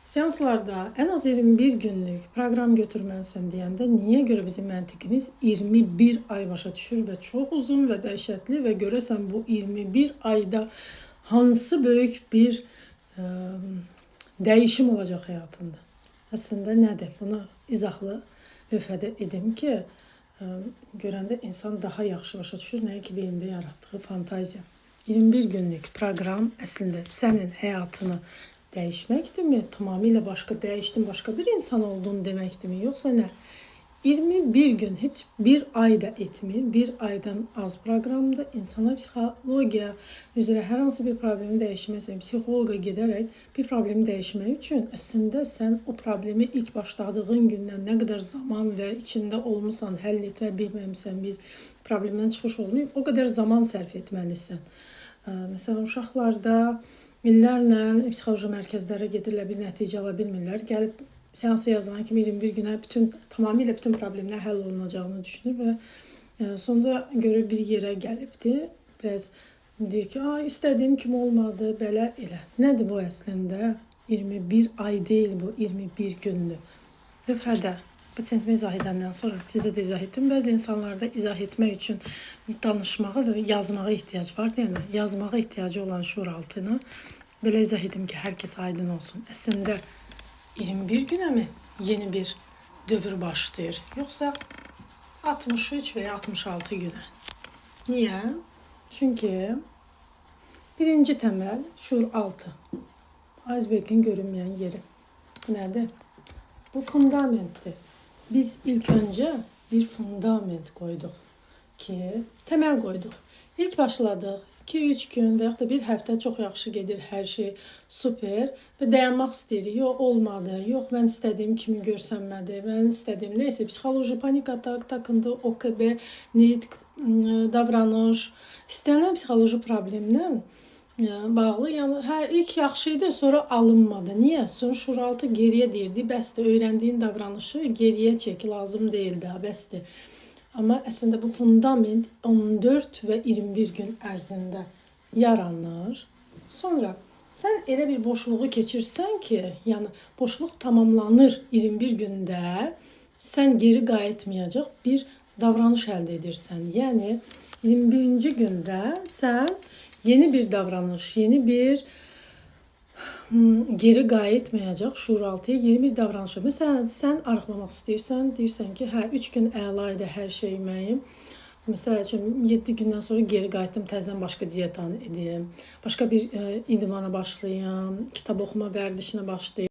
Seanslarda en az 21 günlük proqram götürməlisən deyəndə niyə görə bizim məntiqimiz 21 ay başa düşür və çox uzun və dəhşətli və görəsən bu 21 ayda hansı böyük bir dəyişim olacaq həyatında? Əslində nədir? Bunu izahlı lövhədə edim ki, görəndə insan daha yaxşı başa düşür nəinki beynində yaratdığı fantaziya. 21 günlük proqram əslində sənin həyatını dəyişməkdirmi? Tamamilə başqa dəyişdin, başqa bir insan oldun deməkdirmi? Yoxsa nə? 21 gün heç bir ay da etmir. Bir aydan az proqramda insana psixologiya üzrə hər hansı bir problemi dəyişmək, psixoloqa gedərək bir problemi dəyişmək üçün əslində sən o problemi ilk başladığın gündən nə qədər zaman və içində olmusan, həll etmə bilməmisən, bir problemdən çıxış olmayıb, o qədər zaman sərf etməlisən. Məsələn, uşaqlarda illərlə psixoloji mərkəzlərə gedirlər, bir nəticə ala bilmirlər. Gəlib seansa yazılan kimi 21 günə tamamilə bütün problemlər həll olunacağını düşünür və sonda görür bir yerə gəlibdi. Biraz deyir ki, "Ay, istədiyim kimi olmadı, belə elə." Nədir bu əslində? 21 ay deyil bu, 21 gündür. Lövhədə pasiyentimi izah edəndən sonra sizə də izah etdim. Bəzi insanlarda izah etmək üçün danışmağa və yazmağa ehtiyac var. Yəni yazmağa ehtiyacı olan şuuraltını belə izah edim ki, hər kəs aydın olsun. Əslində 21 günə mi yeni bir dövr başlayır, yoxsa 63 və ya 66 günə? Niyə? Çünki birinci təməl şuuraltı. Icebergin görünməyən yeri. Bu nədir? Bu fundamentdir. Biz ilk öncə bir fundament qoyduq ki, təməl qoyduq. İlk başladıq. 2-3 gün və yaxud da bir həftə çox yaxşı gedir hər şey, super və dayanmaq istəyirik. Yox, olmadı. Yox, mən istədiyim kimi görsənmədi. Mən istədiyim nəysə psixoloji, panik atak, takıntı, OKB, nitq, davranış, istənilən psixoloji problemlə bağlı. Yəni hə ilk yaxşı idi, sonra alınmadı. Niyə? Sonra şuuraltı geriyə deyirdi, bəsdir, öyrəndiyin davranışı geriyə çək, lazım deyil daha, bəsdir. Amma əslində bu fundament 14 və 21 gün ərzində yaranır. Sonra sən elə bir boşluğu keçirsən ki, yəni boşluq tamamlanır 21 gündə, sən geri qayıtmayacaq bir davranış əldə edirsən. Yəni 21-ci gündə sən yeni bir davranış, yeni bir geri qayıtmayacaq şuuraltıya yeni bir davranış. Məsələn, sən arıqlamaq istəyirsən, deyirsən ki, hə 3 gün əla idi hər şey mənim. Məsəl üçün 7 gündən sonra geri qayıtdım, təzədən başqa dietanı edim, başqa bir idmana başlayım, kitab oxuma vərdişinə başlayım.